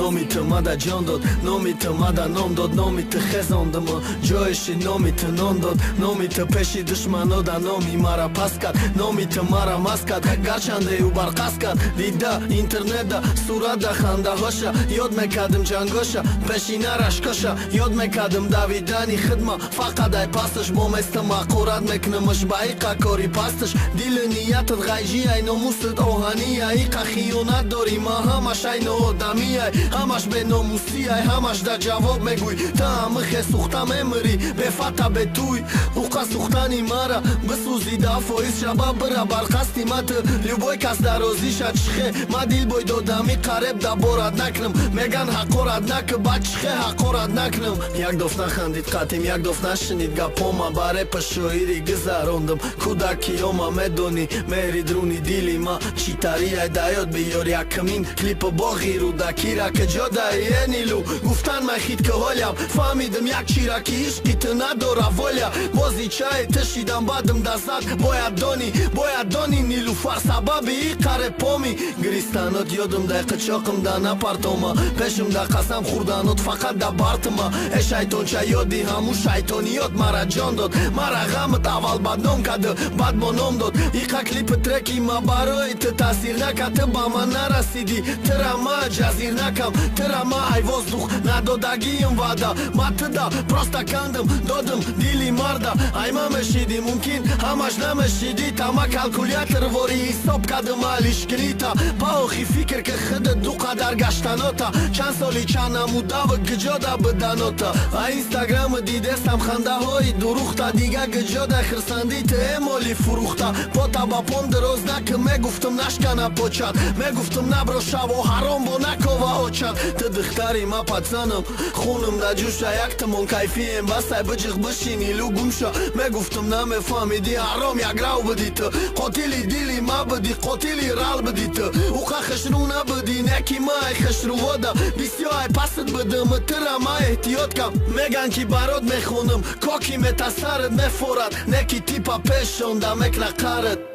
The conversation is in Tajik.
Номи ту мада ҷон дод, номи ту мада ном дод, номи ту хезондама ҷоиши номи ту нон дод, номи ту пеши душманода номи мара пас кард, номи ту мара мас кард, гарчанде ӯ барқас кард. Дида интернетда суратда хандаҳоша, ёд мекардим ҷангоша, пешина рашкоша, ёд мекардим давидани хидма, фақат ай пасташ бо местам ҳақорат мекунамаш ба иқа кори пасташ. Дили ниятат ғайжиай, номусат оҳаниай, иқа хиёнат дорӣ, ма ҳамаш ай ноодамиай, ҳамаш беномусиай, ҳамаш да ҷавоб мегӯй. Та ҳамихе сӯхта мемирӣ, бефата бетуй, уқа сӯхтани мара бисӯзи 10% шаба бира бар қасди ма. Ту любой кас дар розиша чихе, ма дил бой додами қареб да борад накунам, меган ҳақорат наки, ба чихе ҳақорат накунам. Як доф нахандид қатим, як доф нашунид гапома, ба репа шоири гузарондам кӯдакиёма. Медонӣ меҳри друни дили ма читари ай да ёд биёр якмин клипи боғи Рӯдакира ки ҷодаи энилу гуфтан май хит ки ҳолям фаҳмидим як чира ки ишқи ту надора воля. Бози чае ту шидам бадм да зад, бояд донӣ, бояд донӣ, Нилуфар сабаби иқаре поми. Гиристанот ёдум дай қичоқим да напартома, пешим да қасам хӯрданот фақат да бартима. Э шайтонча, ёди ҳамун шайтониёт мара ҷон дод, мара ғамат аввал бадном кады, баъд бо ном дод. Иқа клипи треки ма барои ту таъсир накард, ту ба ман нарасидӣ, тура ма ҷазир накам, тура ма ай воздух надодагиим ваъда, ма туда просто кандым додым дили марда. Ай ма мешидӣ, мумкин ҳамаш намешидӣ, тама калкулятор вори ҳисоб кардым алишкинита. Паохи фикр ки худат ду қадар гаштанота, чанд соли чанд намудаву гиҷода биданота. А инстаграму дидестам хандаҳои дурухта, дига гиҷода хирсандӣ ту эмоли фурӯхта. Пота ба пом дароз наки, мегуфтум нашкана почат, мегуфтум набро шаво ҳаром бо накова очат. Ту духтари ма пацанам, хунам да ҷӯша, яктамон кайфием басай биҷиқ бишини лу гумша. Мегуфтум намефаҳмидӣ, ҳаром якрав бидӣ ту, қотили дили ма бидӣ, қотили рал бидӣ ту. Уқа хушрӯ набудӣ, неки ма ай хушрӯвода бисёр ай пасат бидим, тура ма эҳтиёт кам. Меган ки барот мехонам, коки метасарат мефорад, неки типа пешонда мекна қарат.